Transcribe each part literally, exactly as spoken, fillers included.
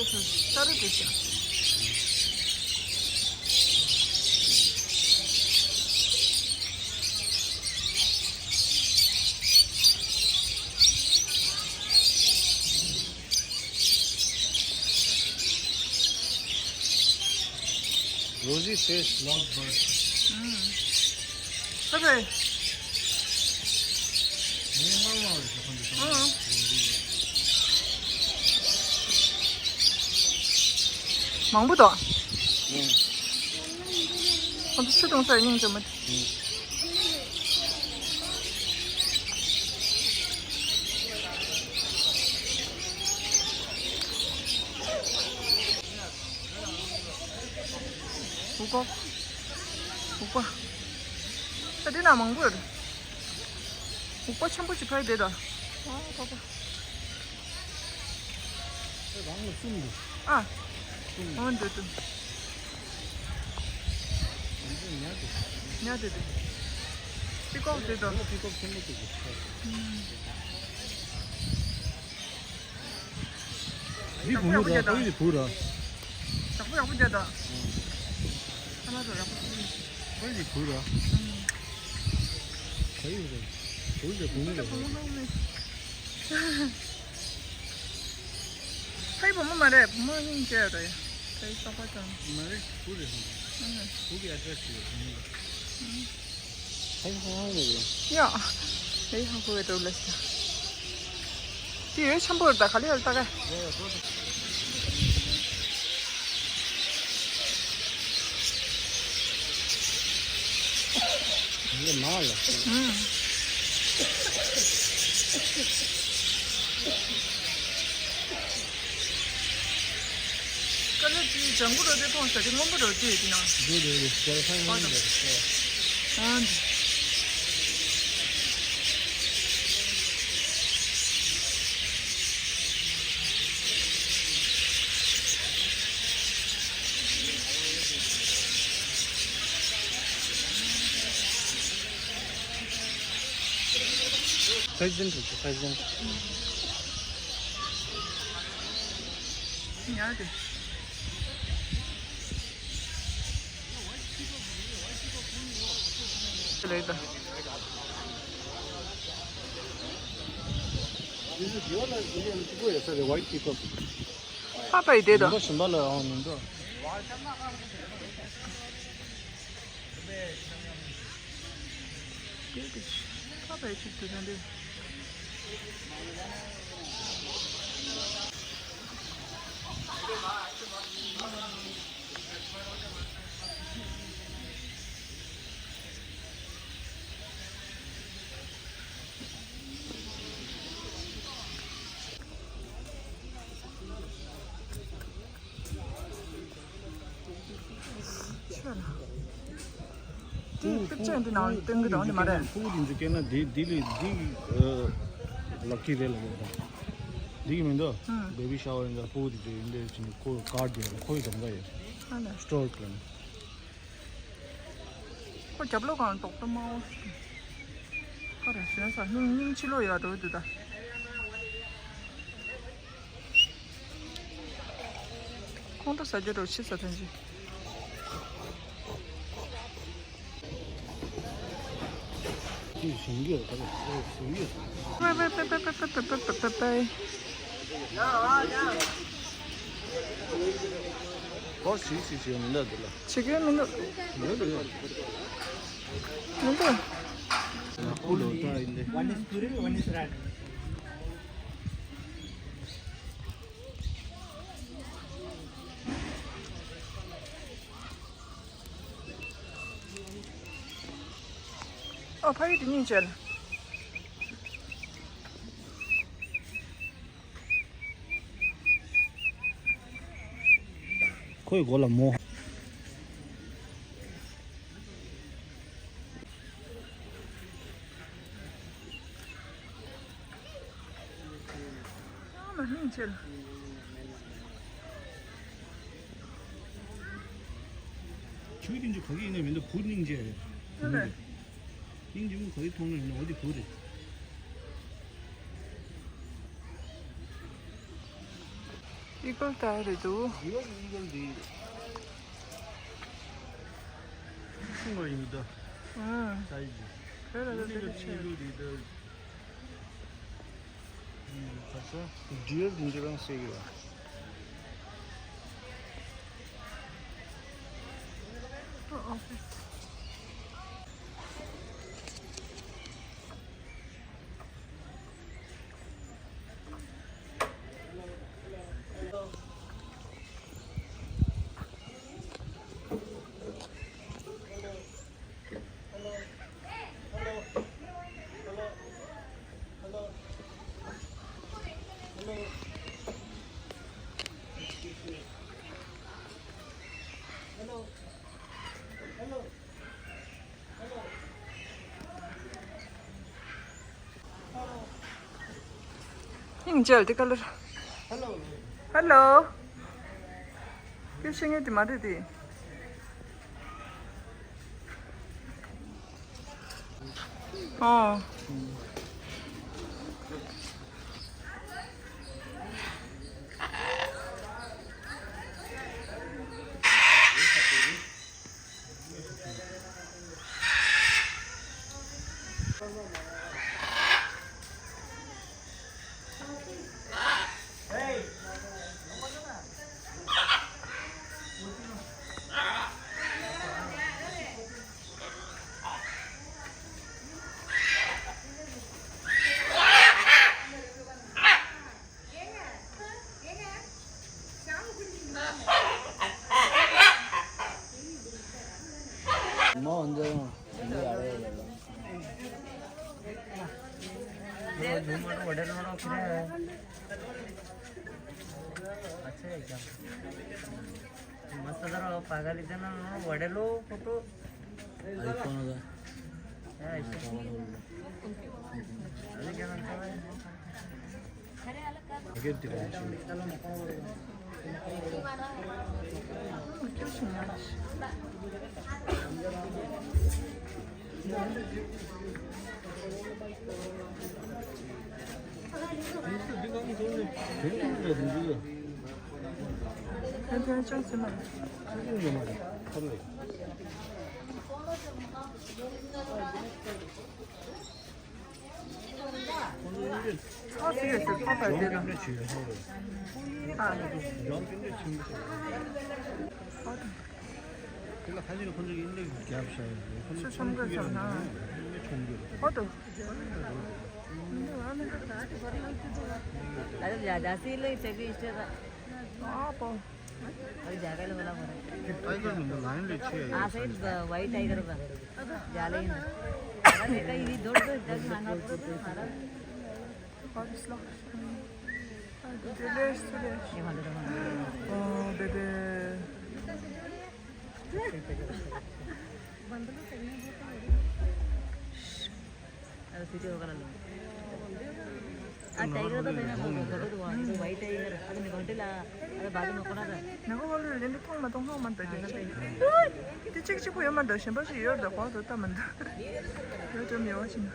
ས་རུ་དེ་ཤ། Rosie says lovebird. ཨ་ཕའི། མང་པོ་འདུག་ཁོ་ཚོ་ཆུ་འཐུང་སར་སྙིང་རྗེ་མོ། ཧུ་ཀོ། ཧུ་ཀོ། ད་འདི་ན་མང་པོ་ཡོད། ཧུ་ཀོ་ཆེན་པོ་ཞིག་ཕ་གི་དེ་ད། ཨ་ཧུ་ཀོ། རང་ལ་གསུམ་འདུག་ཨ། གསུམ། ཨ་འདོད་དུ། ཉ་དེ། ཉ་དེ་དེ། ཧུ་ཀོ་དེ་ད། ཧུ་ཀོ་ཆེན་པོ་དེ་དེ། ཨུམ། འདི་བུ་མོ་ར་ཏོག་ཙམ་བུ་ར། ཡག་པོ་ཡག་པོ་རྒྱག་དང་། ཁ་ལག་ཚོ་ཡག་པོ་ཚོ། ཏོག་ཙམ་བུ་ར། ཨང་། ག་ཡི་རེད། བུ་རེད་བུ་མོ་རེད། བུ་མོ་ཧ་གོ་མེད། ཕ་ཡི་བུ་མོ་མ་རེད། བུ་མོ་སྙིང་རྗེ་རེད། ཕ་ཡི་སོག་པ་ཙམ། མ་རེད་བུ་རེད་ཧ་གོ། ཨང་། བུ་གི་ཨ་ཏྲེ་སི་རེད་བུ་མོ་ལ། ཨང་། ཨེ་ཧ་ཧ་ཡོད་རེད། ཡ། ཨེ་ཧ་ཧོ་ཡོད་རེད་ལ་ཤི། དེ་ཡོད་ཆེན་པོ་རེད་ད་ག་ལེ་ཡོད་ལྟ་ག་འདི་མ་ལ། ཨུམ། ཀ་ལ་ཅི་ལྗང་གུ་རོ་དེ་མཐོང་ས་དེ་སྔོན་པོ་རོ་ཅི་ཡོད་ཀྱི་ནང་། འདི་རེད་རེད་ཟེར་ཧ་ཡང་རེད་ཟེར། ཨ་འདི། President, president. ཡ་དེ། ལེགས་དང་། This is your, uh, Indian people, sir, the white people. ཕ་ཕ་ཡི་དེ་དང་། ཞིམ་པ་ཞིམ་པ་ལ་ཨང་མི་འདུག་ཁ་པའི་ཆིག་ཏུ་ར་འདི། ཆོས་ལ། དེ་པིག་ཅར་འདི་ནང་སྟོན་གི་འདུག་འདི་མ་རེད། ཕྲུ་གུ་དེ་ཚོ་སྐྱེས་ན་དེ་དེ་ལས་དེ་ཨ་ལག་ཁྱེར་རེད་ལབ་ཡོད་ད། འདི་གི་མི་འདུག་ཧུམ། བེ་བི་ཤ་ཝར་འདྲ་ཕྲུ་གུ་དེ་ཚོ་ཡིན་དེ་ཕྱིན་ཁོ་ཀར་དེ་ཡོད་ཁོ་ཡི་དམ་ག་ཡོད། ཨ་ལས། སི་ཊོར་ཀླན། ཁོ་རྒྱབ་ལོགས་སྒང་ལ་རྡོག་རྡོག་དམར་པོ་ཞིག་ཁོ་རེ་ཟེར་ས་སྙིང་སྙིང་ཕྱི་ལོགས་ཡོད་འགྲོ་འདུག་ད། ཁོང་ཁྲོ་ཟ་རྒྱུ་འགྲོ་ཕྱི་ས་ཐོན་ཅིག་ཅིག་ཞིང་གི་ད་ཞིང་གི་པེ་པེ་པེ་པེ། ཨོ་ཞིག་ཞིག་ཞིག་མི་འདུག་འདི་ལ། བྱེད་ཀྱི་མི་འདུག་ཡོད་རེད། མི་འདུག་ཡག་པོ་ལོ་ད་ཡིན་ཏེ། One is squirrel, one is rat. ཨོ་ཕ་ཡུལ་དེ་སྙིང་རྗེ་ལ། ཁོའི་མགོ་ལ་མོ། ཨ་མ་སྙིང་རྗེ་ལ། ཆུ་དེ་ཚོ་ག་གི་ཡིན་ནའི་མི་འདུག་བུ་སྙིང་རྗེ་རེད། ཨ་ལས། སྙིང་རྗེ་མོ་ག་གི་མཐོང་ན་ཡིན་ན་འོ་དེ་བུ་རེད། ཨི་གལ་ད་རེད་འདུག་ཨི་གལ་ཨི་གལ་འདི། ཆུང་བ་ཡིན་ད། ཨང་། སའི་ཛི། བོད་ལ་ད་དེ་འདྲ་ཆེ། ཨི་གལ་འདི་ད། ཁ་ས་ཌི་ཡར་འདི་འདྲ་རང་སེ་གི་ར། ཨོ་ཨོ། ཡིན་ཅལ་དེ་ཀ་ལར། ཧེ་ལོ། ཀྱེ་ཤེས་ངེས་དེ་མ་རེད་དེ། ཨོ། मस्त जरा पागाली देना वडेलो photo. IPhone का। अरे जाएगा ले वाला बोला। टाइगर में तो लाइन ले छे है। हाँ, सही, ब-, वही टाइगर बा। जाले ही ना। अरे बेटा, ये दौड़ दो, जग मारना पड़ो तो मारा। ये वाले तो मारा। ओ, बेबे। बंदर तो सही में बहुत बड़ी। ಅದು ಸಿಟಿ ಹೋಗಲ್ಲ. ಆ ಟೈಗರ್ ಅದ ಬೇಡ, ದೊಡ್ಡದು ವಾ-, ಇದು ವೈಟ್ ಟೈಗರ್. ಅದನ್ನ ಗಂಟೆಲ್ಲ, ಅದು ಬಾಜು ನೋಡ್ಕೊಳದ. 내가 원래 렌즈 통 맞던 거 만다 이제. 대책 찍고 연만 더 신발 씨 이어다 봐도 다 만다. 요즘 여신아.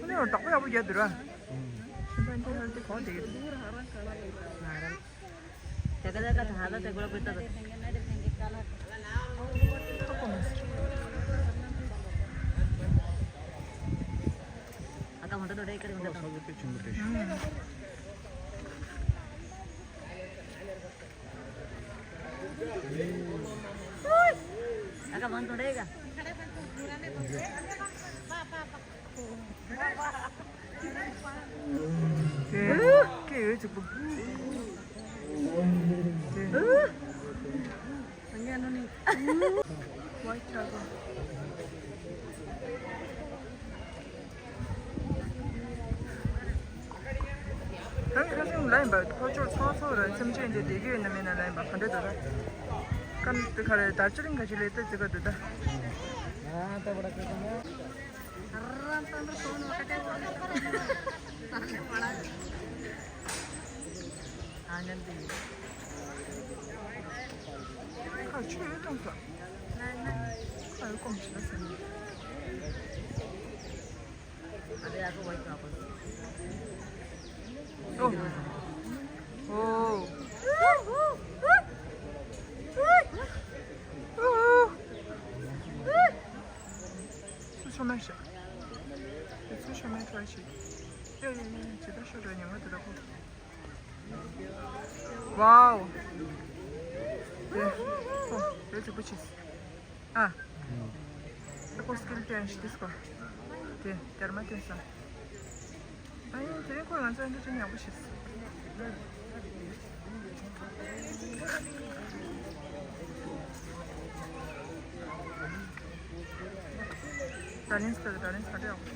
오늘 딱 보자 보자 들어. 신발 통 할때 거기 되게. 자가자가 다 하나 되고 그랬다. 아까 먼저 노래 이까지 온다. 아까 먼저 노래가. ཁ་སང་ལ་ཡིན་པ་ཕོ་ཅོག་ཚོགས་ཚོགས་ར་སེམས་ཅན་དེ་བདེ་སྐྱིད་ཡོད་ན་མེད་ན་ལ་ཡིན་པ་ག་འདྲ་འདུག་ད། ཀམ་དེ་ཁ་རེ་དར་ཅི་རིང་ག་ཅི་ལས་ཏེ་ཙི་ག་འདུག་ད། ཁ་ཆུ་ཡོད་དང་ས། ཁ་ཡོད་གོམས་ཆེ་ས་ཟིན། अरे यार, वो वाइट वापस। ཨོ། ཨོ། ཨོ། སུ་ཆོ་མེད་ཤག་དེ་ཚོ་ཆོ་མེད་ཁྲོ་ཞིག་ཡ་ཡ་ཡ་ཡ། ཇི་ལྟར་ཤོར་འགྲོ་ཉེན་ཁ་དེ་འདྲ་ཁོ། ཝའོ། དེ། ཨོ། དེ་རྫིག་པོ་ཆེ། ཨ། ད་ཁོ་སྐིལ་ཏན་ཞིག་དིས་པ། དེ་དེར་མ་ཏན་ས། ཨ་ཡིན་དེ་རིང་ཁོ་ང་ཚོ་འདི་དྲན་ཡག་པོ་ཞིག་ད་ལན་སྟེར་ད་ལན་ས་དེ་ཡག་པོ།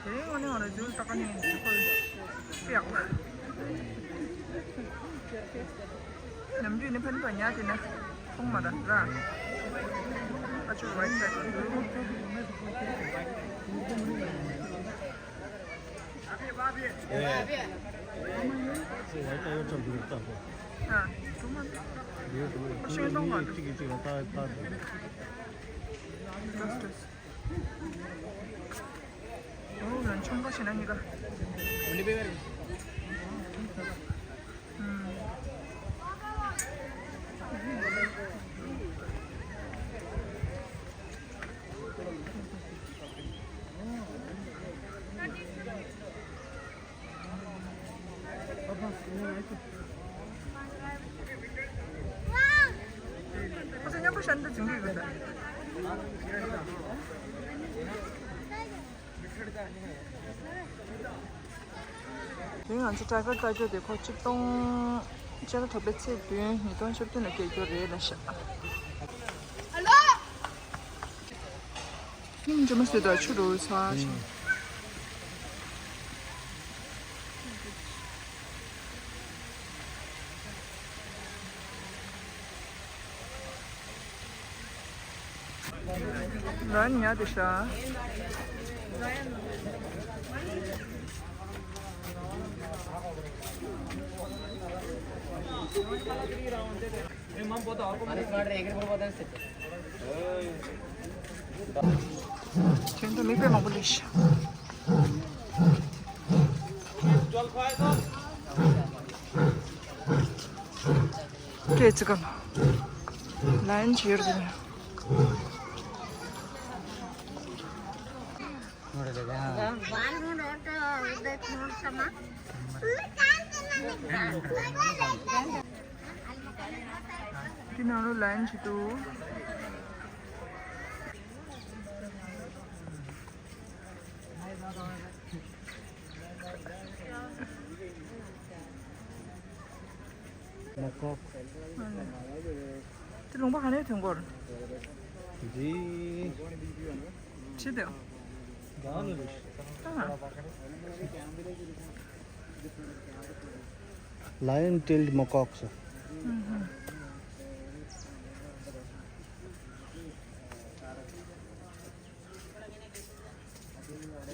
དེ་རིང་ང་ནི་ང་རང་ཇུས་ལྟ་ག་ནས་ཁོ་ཡག་པོ། ནམ་རྒྱུན་ནི་ཕན་པ་ཉག་དེ་ན་མཐོང་མ་ར་ར། ཨ་ཅོ་right side་ལ་འདུག་ཨ། སུ་མ་འདུག་ཤིང་སྡོང་མ་འདུག་ལོས་ལོས། ཨོ་ལན་ཆུང་ཀ་ཞིག་ན་གཉིས་ཀ་ཁོ་ཚོ་མཉམ་པོ་ཤར་འདི་འཛིན་གྱི་ཡོད་ད། དེ་ང་ཚོ་ཊའི་གར་ལྟ་རྒྱུ་དེ་ཁོ་ཆིག་སྟོང་ཕྱི་ཟླ་དྲུག་པའི་ཚེས་བདུན་ཉིས་སྟོང་བཅུ་བདུན་ལ་སྐྱེལ་རྒྱུ་རེད་ལབ་ཤག་སྙིང་རྗེ་མོ་བཟོས་དང་ཆུ་རུ་ཚ་ཞིང་། རང་ཉལ་དེ་ཤ། ཁྱེད་ཚོ་མིག་དཔེ་མང་པོ་ལས་ཤ། སྐད་ཅིག་ག་ལ་ལན་བྱེད་རྒྱུ། དེ་ནང་ལོ་ལན་བྱེད་དུ། མ་ཀོག་དེ་ལུང་པ་ག་ནས་ཐོན་གོ་ར། འདི། ཅི་དེ། ད་ལ་རེད། ཨ། Lion-tailed macaques། ཨུ་ཧུ།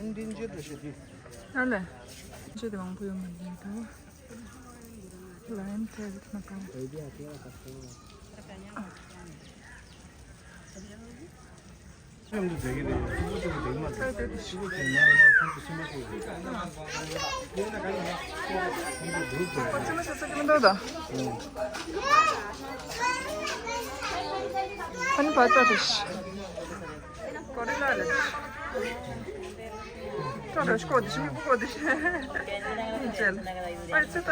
Indian ཇི་འདྲ་ཞིག་དེ། ཨ་ལས། ཇི་འདྲ་མང་པོ་ཡོད་མ་རེད་དོ། Lion-tailed macaque། ཨ་ནི་བར་ཐག་རེད། གོ་རེ་ལ་རེད། ཏྲ་ར་ཤི་ཀོ་དི་ཤི་མི་ཀོ་དི་ཤི། ཨི་ཅེལ། ཨི་ཅེ་ཏ།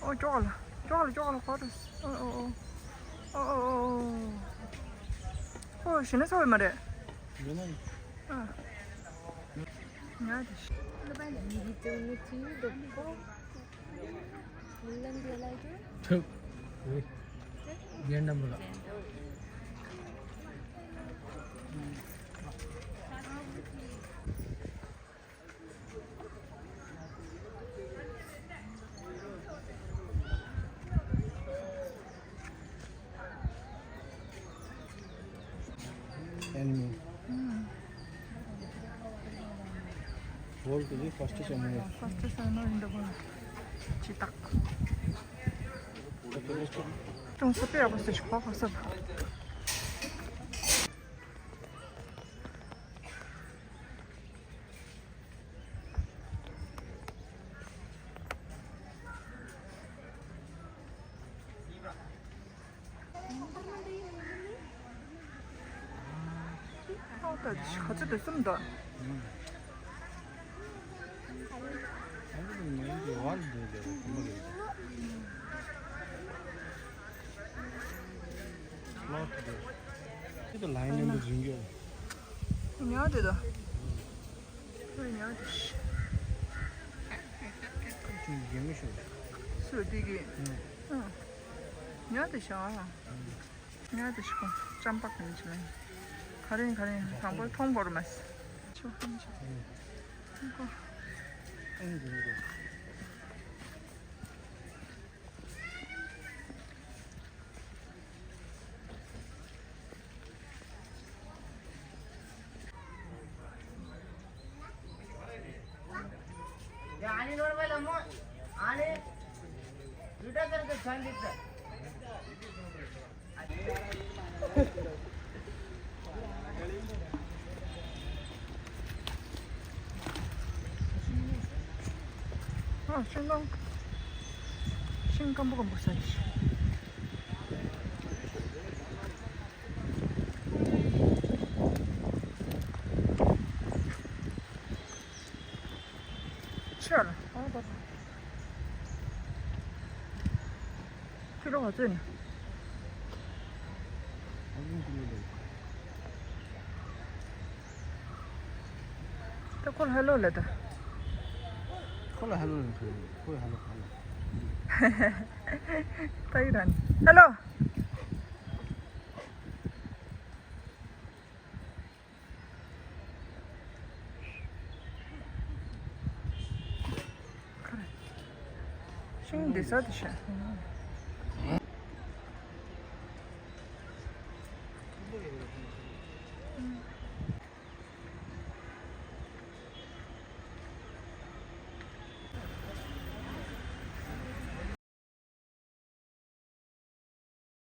ཨོ་ཅོག་ལ། ཅོག་ལ་ཅོག་ལ་གོ་རེ། ཨོ་ཨོ་ཨོ། ཨོ་ཨོ་ཨོ། ཨོ་ཤི་ན་ཚ་བའི་མ་རེད། ཡོད་ན། ཨ། ཉ་དི་ཤི། ཐུབ། རེད། རྒན་འདྲ་མོ་ལ། Animal. World ཀྱི་first animal. First animal in the world. ཇི་ལྟར། ཅུང་ཟད་དཔེ་ཡག་པོ་ཞིག་གོ་གོ་སོང་། ད་ག་ཚོད་དུ་གསུམ་འདུག་ཉག་དེ་དང་། ཉག་དེ་ཤི། སུ་དེ་གི། ཉག་དེ་ཤི་ཨ། ཉག་དེ་ཤི་གོ། ཅམ་པག་ཡིན་གྱི་མེད། ག་རེ་ག་རེ་དང་པོ་མཐོང་བོར་མ་སི། ཆོག་ཧམ་ཆོག་ཨེ་འདི་འདི། ཨ། ཤིང་སྐམ། ཤིང་སྐམ་པོ་སྐམ་པོ་ཟ་ཡི། ཆེ་ལ། ཨ་ད། ཁྱི་ལོ་ག་ཚོད་ནི། ད་ཁོ་ལ་ཧེ་ལོ་ལབ་ད། ཁོ་ལ་ཧེ་ལོ་ལབ། ཁོ་ལ་ཧེ་ལོ་ཧེ་ལོ། ད་ཡི་རང་ཧེ་ལོ། ཤིང་འདི་ས་དེ་ཤ།